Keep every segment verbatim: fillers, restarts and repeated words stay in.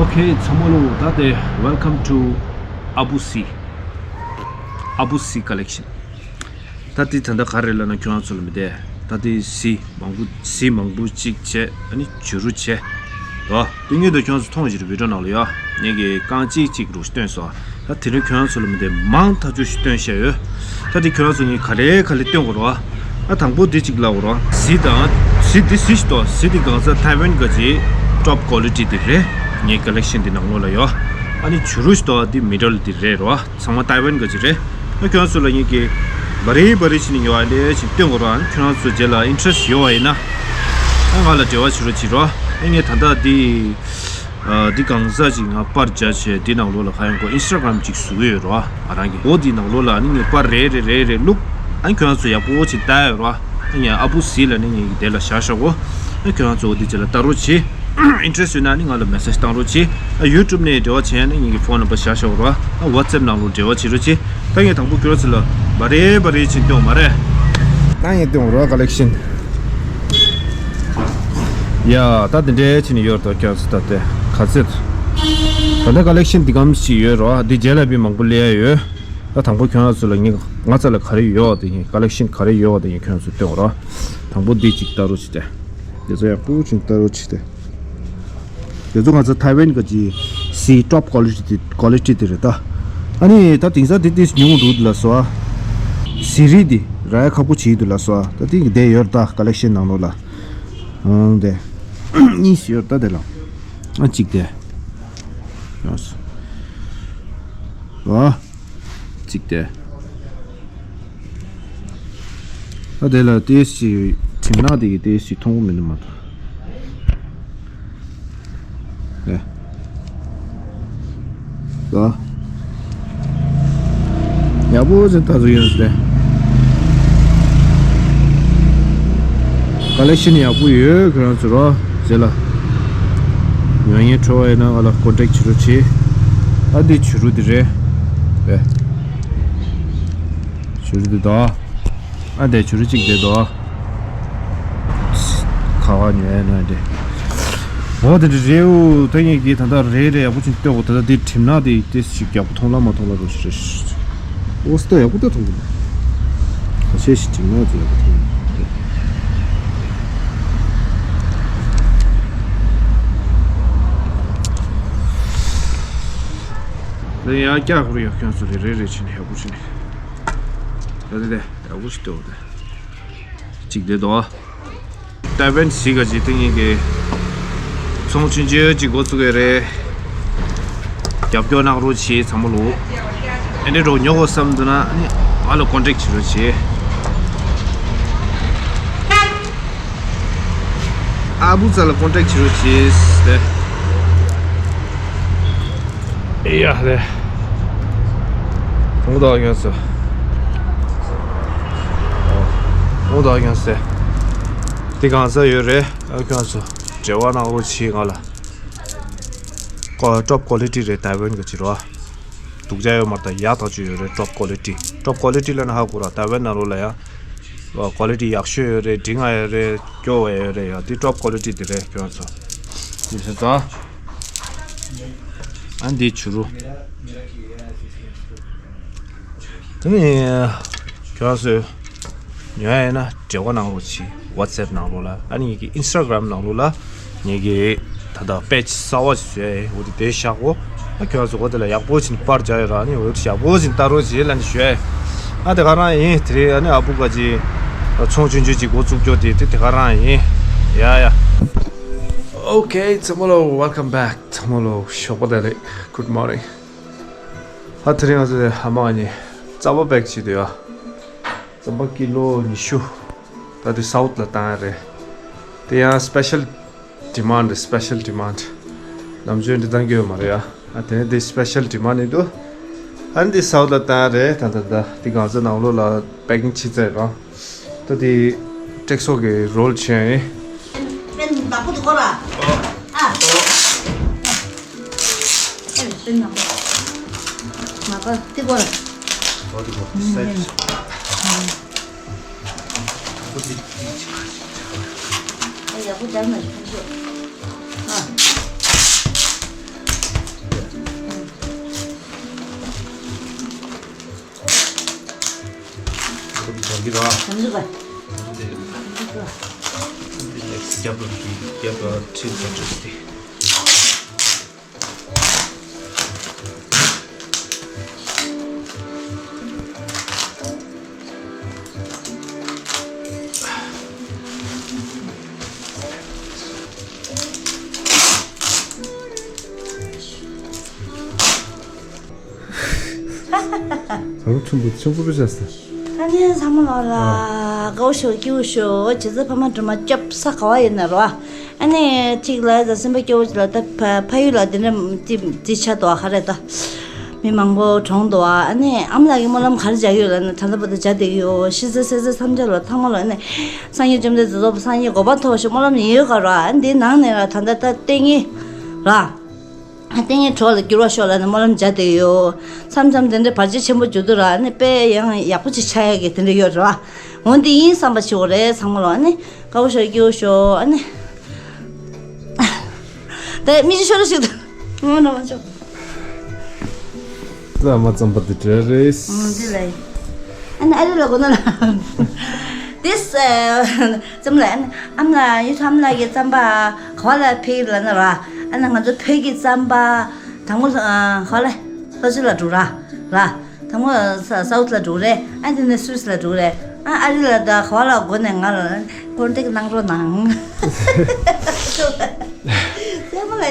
Okay, ཚང་མ་ལོ། ད་དེ། Welcome to Abu C. Abu C collection. ད་དེ་ད་ལྟ་ག་རེ་ལབ་ན། ཁྱོད་རང་ཚོ་ལ་མི་དེ། ད་དེ་གཟི་མང་པོ། གཟི་མང་པོ་གཅིག་བྱས། ཨ་ནི་བྱུ་རུ་བྱས། ཨོ། དེ་སྔོན་དུ་ཁྱོད་རང་ཚོ་མཐོང་བཞིན་བི་ཌིའོ་ནང་ལ་ཡོད། ངས་ཀྱི་རྐང་གཅིག་གཅིག་རུ་སྟོན་སོང་། ད་དེ་རིང་ཁྱོད་རང་ཚོ་ལ་མི་དེ་མང་ཐག་ཆོད་ཞིག་སྟོན་བཤད་ཡོད། ད་དེ་ཁྱོད་རང་ཚོ་ངས་ག་ལེ་ག་ལེ་སྟོན་དགོས་རོགས། ཨ། དང་པོ་འདི་གཅིག་ལབ་དགོས་རོགས། གཟི་དང་། གཟི་འདི་གཟི་ཞིག་ཏོ། གཟི་འདི་གང་ཟག་ཐའེ་ཝན་ག་ཅིག་ཊོབ་ཀོ་ལི་ཊི་འདི་རེད། ངའི་ཀོ་ལེག་ཤན་འདི་ནང་ལོགས་ལ་ཡོད། ཨ་ནི་བྱུ་རུ་ཞིག་ཏོ། འདི་མི་ཌལ་འདི་རེད་རོ། ཚང་མ་ཐའེ་ཝན་ག་ཅིག་རེད། ཨ། ཁྱོད་རང་ཚོ་ལ་ངས་ཀྱི་བ་རེ་བ་རེ་བྱས་ནས་ཡོད། ཨ་ལེ་ཅིག་སྟོན་དགོས་རོགས། ཨ། ཁྱོད་རང་ཚོ་རྗེས་ལ་ཨིན་ཊ་རེ་སི་ཡོད་པ་ཡིན་ན། ཨ། ང་ལ་འབྲེལ་བ་བྱེད་རོགས་བྱེད་རོགས། ཨ། ངས་ད་ལྟ་འདི། ཨ། འདི་གང་ཟག་ཅིག་ང་པར་རྒྱག་བྱས། འདི་ནང་ལོགས་ལ་ག་ཡང་གོ། ཨིན་སི་ཊ་གྷ་རམ་ཅིག་བཟོ་གི་ཡོད་རོ། ང་རང་གི་འོ་འདི་ནང་ལོགས་ལ་ནི་ངས་པར་རེ་རེ་རེ་རེ་བླུགས། ཨ། ཁྱོད་རང་ཚོ་ཡག་པོ་ཅིག་ལྟ་ཡོད་རོ། ཨ། ངས་ཨ་བུ་སི་ལ་ནི་ངས་དེ་ལ་བཞག་བཞག་གོ། ཨ། ཁྱོད་རང་ཚོ་འོ་འདི་ཅིག་ལ་ལྟ་རོགས་བྱེད། ཨིན་ཊ་རེ་སི་ཡོད་ན་ནི་ང་ལ་མེ་སེ་ཇི་བཏང་རོགས་བྱེད། ཨ། ཡུ་ཊུབ་ནས་འབྲེལ་བ་བྱས་ན་ནི་ངས་ཀྱི་ཕོན་ནམ་བར་བཞག་བཞག་གོ་རོ། ཨ། ཝ་ཊི་སེབ་ནང་ལོགས་འབྲེལ་བ་བྱེད་རོགས་བྱེད། ད་ངས་དང་པོ་ཁྱོད་རང་ཚོ་ལ་བ་རེ་བ་རེ་བྱས་སྟོན་མ་རེད། ད་ངས་སྟོན་རོ། ཀོ་ལེག་ཤན། ཡ། ད་དེ་འདྲའི་ཕྱིན་ནས་ཡོད་དོ། ཁྱོད་ཚོ་ད་ལྟ་ག་ཚོད། ད་ལྟ་ཀོ་ལེག་ཤན་འདི་གམ་ཞིག་ཡོད་རོ། འདི་རྗེས་ལ་བི་མང་པོ་ལས་ཡ་ཡོད། ད་དང་པོ་ཁྱོད་ཚོ་ལ་ངས་ང་ཚོ་ལ་ག་རེ་ཡོད་དེ་ཡིན། ཀོ་ལེག་ཤན་ག་རེ་ཡོད་དེ་ཡིན། ཁྱོད་ཚོ་སྟོན་རོ། དང་པོ་འདི་གཅིག་ལྟ་རོགས་བྱེད་དེ། འདི་ཚོ་ཡག་པོ་ཅིག་ལྟ་རོགས་བྱེད་དེ། དེ་ཚོ་ང་ཚོ་ཐའེ་ཝན་ག་ཅིག་གཟི་ཊོབ་ཀོ་ལི་ཊི་དེ། ཀོ་ལི་ཊི་དེ་རེད་ད། ཨ་ནི་ད་དེང་སང་དེ་ཏིས་ཉུང་འདུག་ལ་སོ། གཟི་རིས་དེ་རག་ཡ་ཁག་པོ་བྱེད་འདུག་ལ་སོ། ད་དེ་དེ་ཡོད་ད་ཀོ་ལེག་ཤན་ནང་ལོགས་ལ། ཨང་། དེ་གཉིས་ཡོད་ད། དེ་ལ་ཨ་གཅིག་དེ། ཡོང་སོང་། ཨ། གཅིག་དེ། ཨ། དེ་ལ་ཏོག་ཙམ་གྲིབ་ནག་དེ་གི་ཏོག་ཙམ་མཐོང་གི་མི་འདུག་མ་གཏོགས། ཨེ། ལ། ཡག་པོ་ཅིག་ད་གཟོད་ཡོང་སྟེ། ཀོ་ལེག་ཤན་ཡག་པོ་ཡོད། ཁྱོད་རང་ཚོ་རོ། རྗེས་ལ་ཉོ་མཁན་འཕྲོད་པ་ཡིན་ན་ང་ལ་ཀོན་ཊེག་བྱེད་རོགས་བྱེད། ཨ། འདི་བྱུ་རུ་འདི་རེད། ཨེ། བྱུ་རུ་འདི་དོ། ཨ། འདི་བྱུ་རུ་གཅིག་འདི་དོ། ཁ་བ་ཉོ་ཡ་ན་འདི། འོ། འདི་འདྲ་རེད། འོ། ད་ངས་ཀྱིས་ད་ལྟ་རེ་རེ་ཡག་པོ་ཅིག་ལྟོས་གོ། ད་ལྟ་འདི་གྲིབ་ནག་འདི་ཏོག་ཙམ་ཡག་པོ་མཐོང་ལ་མ་མཐོང་ལ་རོ་ཞིག་རེད། འོ། སྟོ་ཡག་པོ་ལྟོས་མཐོང་གི་འདུག་ཁ་ཤས་ཤིག་གྲིབ་ནག་ཅིག་ཡག་པོ་མཐོང་གི་འདུག་ད་ཡང་བཀྱག་ཁོ་རེ་ཡག་ཁྱོད་ཚོ་རེ་རེ་རེ་བྱས་ནས་ཡག་པོ་བྱས་ནས། ད་དེ་དེ་ཡག་པོ་ཞིག་ལྟོས་དེ། གཅིག་དེ་དོ། ཐའེ་ཝན་གཟི་ག་ཅིག་སྟེང་ཡིན་གི། ཚོང་ཆུང་ཆུང་ཅིག་འགོ་བཙུགས་ཡོད་རེད། རྒྱབ་སྐྱོར་གནང་རོགས་བྱེད་ཚང་མ་ལོ། ཨ་ནི་རོགས་ཉོ་དགོས་བསམ་འདུག་ན་ནི་ང་ལ་ཀོན་ཊེག་བྱེད་རོགས་བྱེད། ཨ་བུ་ཙ་ལ་ཀོན་ཊེག་བྱེད་རོགས་བྱེད་ཟེར་ཏེ། ཨེ་ཡ་ལེ། ཧོང་དག་ཡོད་སོ། ཧོང་དག་ཡོད་སེ། དེ་གང་ས་ཡོད་རེད། ཨ་ཁྱོད་ཚོ་འབྲེལ་བ་གནང་རོགས་བྱེད་ང་ལ། ཀོ་ཊོབ་ཀོ་ལི་ཊི་རེད། ཐའེ་ཝན་ག་ཅིག་རོ། སྡུག་ཅག་ཡོད་མ་རེད། ད་ཡག་ཐག་ཆོད་ཡོད་རེད། ཊོབ་ཀོ་ལི་ཊི། ཊོབ་ཀོ་ལི་ཊི་ལབ་ན་ཧ་གོ་ར། ཐའེ་ཝན་ནང་ལོགས་ལ་ཡ། ཀོ་ལི་ཊི་ཡག་ཤོས་ཡོད་རེད། འདི་ང་ཡོད་རེད། སྐྱོ་བ་ཡོད་རེད་ཡ། འདི་ཊོབ་ཀོ་ལི་ཊི་འདི་རེད་ཁྱོད་ཚོ། འདི་ཟེར་ཙང་། ཨ་འདི་བྱུ་རུ། དེ་ནི་ཁྱོད་ཚོས་ཉོ་ཡ་ཡིན་ན་འབྲེལ་བ་གནང་རོགས་གྱིས། ཝ་ཊི་སེབ་ནང་ལོགས་ལ། ཨ་ནི་ངེད་ཀྱི་ཨིན་སི་ཊ་གྷ་རམ་ནང་ལོགས་ལ་ངེད་ཀྱི་ད་ལྟ་པེ་ཇི་གསར་པ་ཞིག་བཟོས་ཡ་ཡིན། འོ་དེ་དེ་བཞག་གོ། ཨ་ཁྱོད་ཚོ་འོ་དེ་ལ་ཡག་པོ་ཕྱིན་པར་རྒྱག་ཡོད་ར། ཨ་ནི་འོ་དེ་ཡག་པོ་ཕྱིན་ལྟ་རོགས་གྱིས་ལབ་ནས་ཞུ་ཡ་ཡིན། ཨ་དེ་ག་རང་ཡིན། དེ་རིང་ཨ་ནི་ཨ་བུ་ག་ཅིག་ཚོང་ཆུང་ཆུང་ཅིག་འགོ་བཙུགས་རྒྱུ་དེ་དེ་དེ་ག་རང་ཡིན། ཡ་ཡ། Okay, ཚང་མ་ལོ། Welcome back. ཚང་མ་ལོ་ཞོགས་པ་བདེ་ལེགས། Good morning. ཨ་དེ་རིང་ང་ཚོ་ཨ་མ་གཉིས་རྩམ་པ་པེག་བྱེད་དུ་ཡོད། རྩམ་པ་ཀི་ལོ་ཉི་ཤུ། ད་དེ་སའུཐ་ལ་བཏང་ཡ་རེད། དེ་ཡང་སི་པེ་ཤལ་ཌི་མན་ཌི་རེད། སི་པེ་ཤལ་ཌི་མན་ཌི། ནམ་རྒྱུན་འདི་བཏང་གི་ཡོད་མ་རེད་ཡ། ཨ་དེ་ནས་དེ་སི་པེ་ཤལ་ཌི་མན་ཌི་ཡིན་འདུག་ཨ་ནི་དེ་སའུཐ་ལ་བཏང་ཡ་རེད། ད་ད་ད་དེ་གང་ཚོད་ནང་ལོགས་ལ་པེ་ཀིང་བྱེད་ཚར་རང་། ད་དེ་ཀྲེག་སོ་གི་རོལ་བྱས་ཡིན། པེན་ནག་པོ་འདུག་གོ་ར། ཨ། ཨེ་པེན་ནག་པོ། མ་པ་དེ་གོ་ར། ཨོ་དེ་གོ་སེ། ཨེ་ཡག་པོ་སྦྱར་མ་ཤེས་ཤོག་ཨ། ར། ལམ་འགྲོ་པ། འདི་ལེགས་རྒྱབ་ལ་འདི་རྒྱབ་ལ་ཁྲིད་ཚར་ཆོག་སྟེ། ད་རུང་ཆུང་པོ་ཆུང་པོ་བྱས་ས། ཨ་ནི་ཚང་མ་ལོག་ལ་དགའ་བོ་ཤོག་སྐྱིད་པོ་ཤོག་བྱས་ཙང་ཕ་མ་སྒྲོལ་མ་སྐྱོབ་ས་ག་བ་ཡིན་ན་རོ། ཨ་ནི་གཅིག་ལ་ཡ་སེམས་པ་སྐྱོ་བོ་ཅིག་ལ་ད་ཕ་ཕ་ཡུལ་ལ་དེ་འདྲ་ཅི་ཅི་ཆ་དོ་ག་རེད་ད། མི་མང་པོ་གྲོངས་འདུག་ཨ་ནི་ཨ་མ་ལགས་ཀྱི་སྨོན་ལམ་ག་རེ་རྒྱག་གི་ཡོད་ལབ་ན་ད་ལྟ་བར་དུ་རྒྱག་བསྡད་ཀྱི་ཡོད། ཤི་ཚེ་སྲིད་ཚེ་མཚམས་སྦྱོར་ལ་ཚང་མ་ལ་ཨ་ནི་སངས་རྒྱས་བཅོམ་ལྡན་འདས་རྫོགས་པ་སངས་རྒྱས་གོ་འཕང་ཐོབ་ཤོག་སྨོན་ལམ་ཡིན་ཡོད་ག་རོ། ཨ་ནི་འདི་ནང་ནས་ར་ད་ལྟ་ད་ལྟས་ངན་ར། ལྟས་ངན་གྲོགས་ལ་འགྱུར་བ་ཤོག་ལབ་ནས་སྨོན་ལམ་རྒྱག་བསྡད་ཡོད། མཚམས་མཚམས་དེ་འདྲའི་བར་ཆད་ཆེན་པོ་འགྱུར་དུས་ར་ཨ་ནི་དཔེ་ཡང་ཡག་པོ་ཅིག་ཆགས་ཡག་གི་དེ་འདྲ་ཡོད་རེད་བ། འོ་འདི་ཡིན་བསམ་པ་ཞིག་འོ་རེད་ཚང་མ་ལ་ཨ་ནི་དགའ་བོ་ཤོག་སྐྱིད་པོ་ཤོག་ཨ་ནི། ད་མི་ཅིག་ཤོར་ཞིག་ཏུ། ངོ་ན་མ་ཆོག་ཙམ་མ་ཙམ་པ་དེ་འདྲ་རེད། འོ་འདི་ལ། ཨ་ནི་ཨ་རི་ལ་གོ་ན་ལ། This ཙམ་ལ་ཨ་ནི་ཨམ་ལ་ཡུ་ཐམ་ལ་གི་རྩམ་པ་ག་བ་ལ་ཕེབས་ལ་ན་ར། ཨ་ནི་ང་ཚོ་བོད་ཀྱི་རྩམ་པ་དང་པོ་ག་བ་ལ་ལྷོ་ཕྱོགས་ལ་འགྲོ་ར་ར། དང་པོ་ས་སའུ་ཐི་ལ་འགྲོ་རེད། ཨ་དེ་ནས་སུད་སི་ལ་འགྲོ་རེད། ཨ་ཨ་རི་ལ་ད་ག་བ་ལ་དགོས་ནས་ང་ལ་ཀོན་ཊེག་གནང་རོགས་གནང་།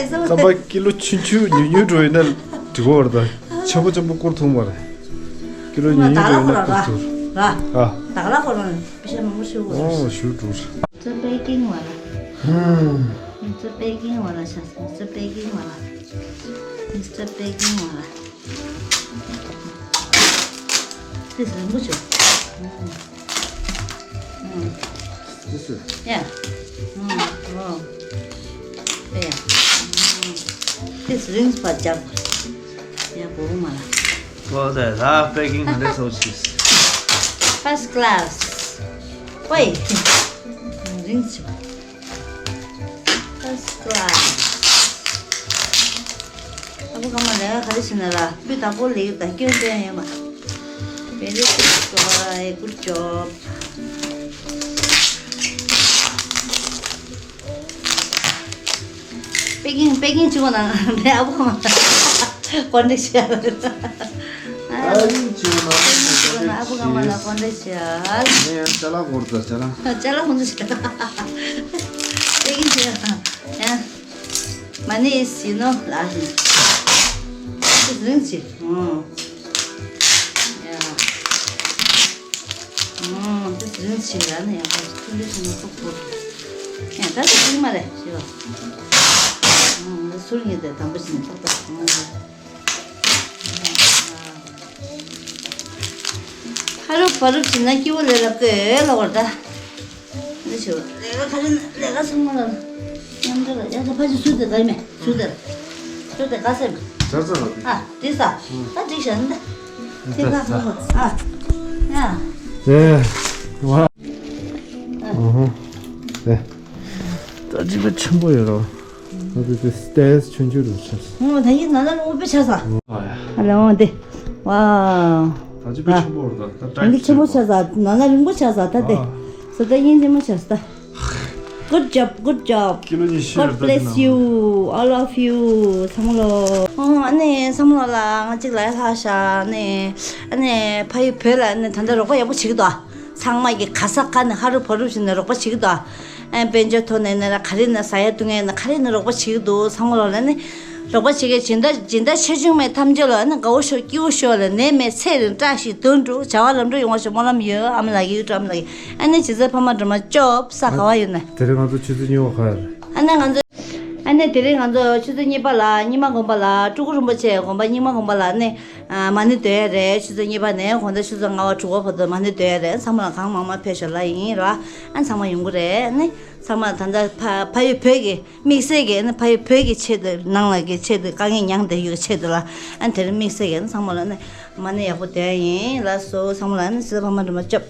ཙམ་པ་ཀི་ལོ་ཆུང་ཆུང་ཉུང་ཉུང་འགྲོ་ཡིན་ན་འགྲིག་གོ་ར་ད། ཆེན་པོ་ཆེན་པོ་བསྐུར་ཐུབ་མ་རེད། ཀི་ལོ་ཉུང་ཉུང་འགྲོ་ཡིན་ན་བསྐུར་ཐུབ། ད་ག་ལ་ཁོ་རང་པི་ཤ་མང་པོ་ཞུ་དགོས་རེད། ཨོ་ཞུ་འགྲོ་ར། Mr. Baking wala. Mr. Baking wala, Mr. Baking wala. Mr. Baking wala. This is good. Mm. Mm. This is. Yeah. Mm. Oh. Yeah. Mm. This rings for job. Yeah, go mala. Well, the, the baking and that's all this. First class. Wait. Rings. First class. ཨ་ཁུ་ཀརྨ་ལས་ཀ་ག་རེ་བྱེད་ན་ལ་སྤུས་དག་པོ་ལས་ཀ་སྐྱོན་སྟོན་ཡོད་མ། Very good boy, good job. པེ་ཀིང་པེ་ཀིང་བྱེད་དགོས་ན་ཨ་ཁུ་ཀརྨ་ཀོན་ཊེག་བྱེད་ཡ། ཨ་ཡིན་བྱེད་དགོས་ན་ཨ་ཁུ་ཀརྨ་ལ་ཀོན་ཊེག་བྱེད་ཡ། ངས་ཡང་ཅ་ལག་སྐོར་ཙམ་ཅ་ལག་ཅ་ལག་ཁོང་ཚོ་བྱེད་ཡ། པེ་ཀིང་བྱེད་ཡ། ཡ། Money is, you know, ལ་ཞིག་ཏིས་རིང་ཅིག་ཨོ། ཡ། ཨོ། ཏིས་རིང་ཅིག་ལ་ནི་ཡང་ཁོ་ཚོ་འདི་ཞིག་ནི་ཏོག་ཏོག་ཡ་ད་ཏིས་རིང་མ་རེད་ཞུ། ཨོ། ཟུར་གཉིས་དེ་དམ་པོ་ཞིག་ནི་ཏོག་ཏོག་ཨོ། ཧ་རུབ་བ་རུབ་བྱེད་ན་སྐྱིད་པོ་ལས་ལ་བཀོད་ལ་བར་ད། འདི་ཞུ། ལས་ཀ་ག་རེ་ན་ལས་ཀ་ཚང་མ་ལ་མཉམ་འབྲེལ་ལ་ཡ་ད་ཕ་ཆུ་ཚུལ་དེ་ག་ཡིན་མེད་ཚུལ་དེ་ཚུལ་དེ་ག་ཟེར་མེད། ཇར་ཚ་ལ་དེ། ཨ་དེ་ས་ད་འགྲིག་ཤག་འདི་དེ་ག་ཧ་གོ་ཨ་ཡ། དེ་ཝ། ཨ་ཧ་དེ་ད་ཅི་པ་ཆེན་པོ་ཡོད་རོ། ཨ་དེ་དེ་སི་ཊེ་ཇི་ཆུང་ཆུང་རུ་ཆགས། ཨོ་ད་ཡིན་ན་ན་ལ་འུ་པེ་ཆགས་ས། ཨ་ལ་འོ་དེ་ཝ། ད་ཅི་པ་ཆེན་པོ་རུ་ད་ད་ད་འདི་ཆེན་པོ་ཆགས་ས་ན་ན་རིང་པོ་ཆགས་ས་ད་དེ། ཨ། ས་ད་ཡིན་དེ་མོ་ཆགས་ས་ད། Good job, good job. ཀི་ལོ་ཉི་ཤུ་God རེད་ད་དེ་bless ན། You, all of you. ཚང་མ་ལོ། ཨོ་ཨ་ནི་ཚང་མ་ལོ་ལ་ང་གཅིག་ལ་ལྷག་ཤག་ཨ་ནི་ཨ་ནི་ཕ་ཡུལ་བོད་ལ་ཨ་ནི་ད་ལྟ་རོགས་པ་ཡག་པོ་བྱེད་ཀྱི་འདུག་ཚང་མ་གི་ག་ས་ག་ནས་ཧ་རུ་བ་རུ་བྱས་ནས་རོགས་པ་བྱེད་ཀྱི་འདུག་ཨ་དཔལ་འབྱོར་ཐོག་ནས་ནས་ལ་ག་རེ་ན་ཟ་ཡ་བཏུང་ཡ་ན་ག་རེ་ན་རོགས་པ་བྱེད་ཀྱི་འདུག་ཚང་མ་ལོ་ལ་ནི་རོགས་པ་བྱེད་མཁན་སྦྱིན་བདག་སྦྱིན་བདག་ཆེ་ཆུང་མེད་ཐམས་ཅད་ལ་ཨ་ནི་དགའ་བོ་ཤོག་སྐྱིད་པོ་ཤོག་ལ་ནད་མེད་ཚེ་རིང་བཀྲ་ཤིས་དོན་འགྲུབ་བྱ་བ་ལམ་འགྲོ་ཡོང་བ་ཤོག་སྨོན་ལམ་ཡོད་ཨ་མ་ལགས་ཡོད་བཀྲ་མ་ལགས་ཨ་ནི་བྱེད་ཚད་ཕ་མ་སྒྲོལ་མ་སྐྱོབ་ས་ག་བ་ཡོད་ན། དེ་རིང་ང་ཚོ་ཆུ་ཚོད་གཉིས་པ་ག་རེད། ཨ་ནི་ང་ཚོ་ཨ་ནི་དེ་རིང་ང་ཚོ་ཆུ་ཚོད་གཉིས་པ་ལ་རྙིང་མ་དགོན་པ་ལ་སྤྲུལ་སྐུ་རིན་པོ་ཆེ་དགོན་པ་རྙིང་མ་དགོན་པ་ལ་ནི་མ་ཎི་འདོན་ཡ་རེད། ཆུ་ཚོད་གཉིས་པ་ནས་དགོང་དག་ཆུ་ཚོད་ལྔ་པ་དྲུག་པ་བར་དུ་མ་ཎི་འདོན་ཡ་རེད། ཚང་མ་ལ་གང་མང་མང་ཕེབས་ཤོག་ལབ་ཡིན་ར། ཨ་ཚང་མ་ཡོང་གི་རེད། ཨ་ནི་ཚང་མ་ད་ལྟ་ཕ་ཕ་ཡུལ་བོད་ཀྱི་དམིགས་བསལ་གྱི་ཨ་ནི་ཕ་ཡུལ་བོད་ཀྱི་ཆེད་དུ་ནང་ལ་གི་ཆེད་དུ་དཀའ་ངལ་མྱངས་བསྡད་ཡོད་ཆེད་དུ་ལ་ཨ་ནི་དེ་རིང་དམིགས་བསལ་གྱི་ཨ་ནི་ཚང་མ་ལ་ཨ་ནི་མ་ཎི་ཡག་པོ་འདོན་ཡ་ཡིན། ལགས་སོ། ཚང་མ་ལ་ཨ་ནི་ཆུ་ཚོད་ཕ་མ་སྒྲོལ་མ་སྐྱོབ།